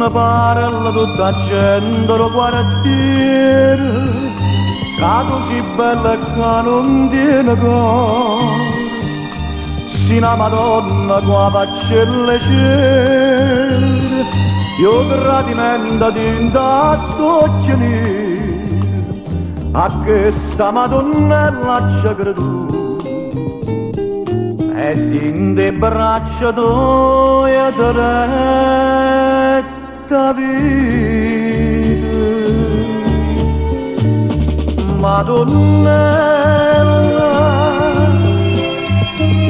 Parla tutta 'a gente d' 'o quartiere Ca tu si' bella e ca nun tiene core Si' na madonna cu 'a faccella 'e cera E 'o tradimento dint'a st'uocchie nire A chesta madonnella aggia creduto E dint' 'e braccia toje te dette 'a vita. Madonnella,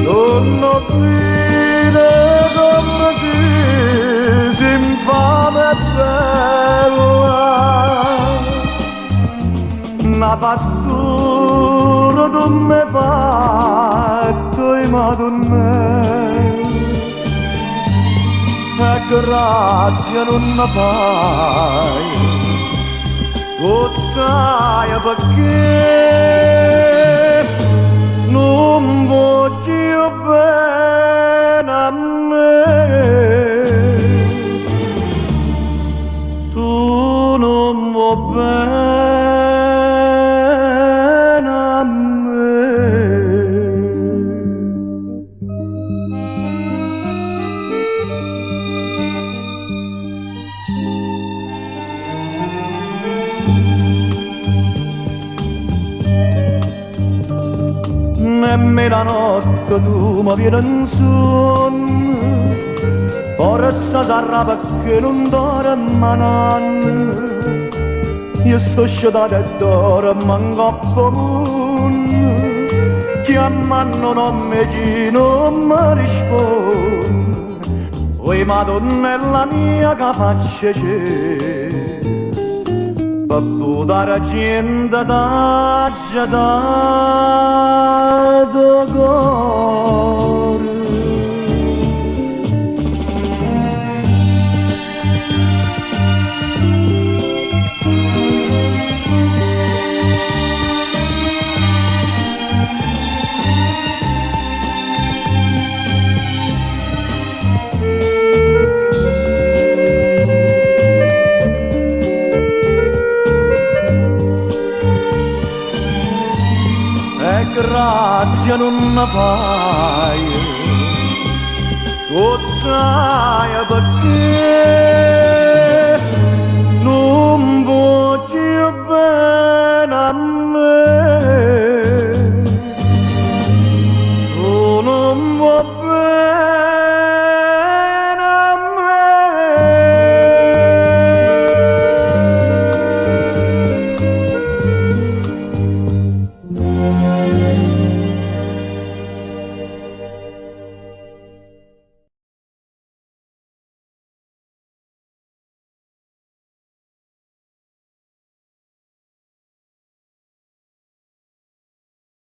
nun 'o vide comme si' si' 'nfame e bella. Na fattura tu m'hê fatto, oi Madunnella, e grazia nun me faje, 'o ssaje pecché nun vuò cchiù bene a me. Tu nun vuò bene a me. Nemmeno 'a notte tu me viene 'nsuonno, Forse sarrà pecché nun dormo 'a n'anno. Io sto scetato e dormo 'ncopp' 'o munno, Chiammanno 'o nomme 'e chi nun me risponne. Oi Madonnella mia ca faccia 'e cera, Pe vutà 'argiento t'aggio dato 'o core. E grazia nun me faje, 'o ssaje pecché.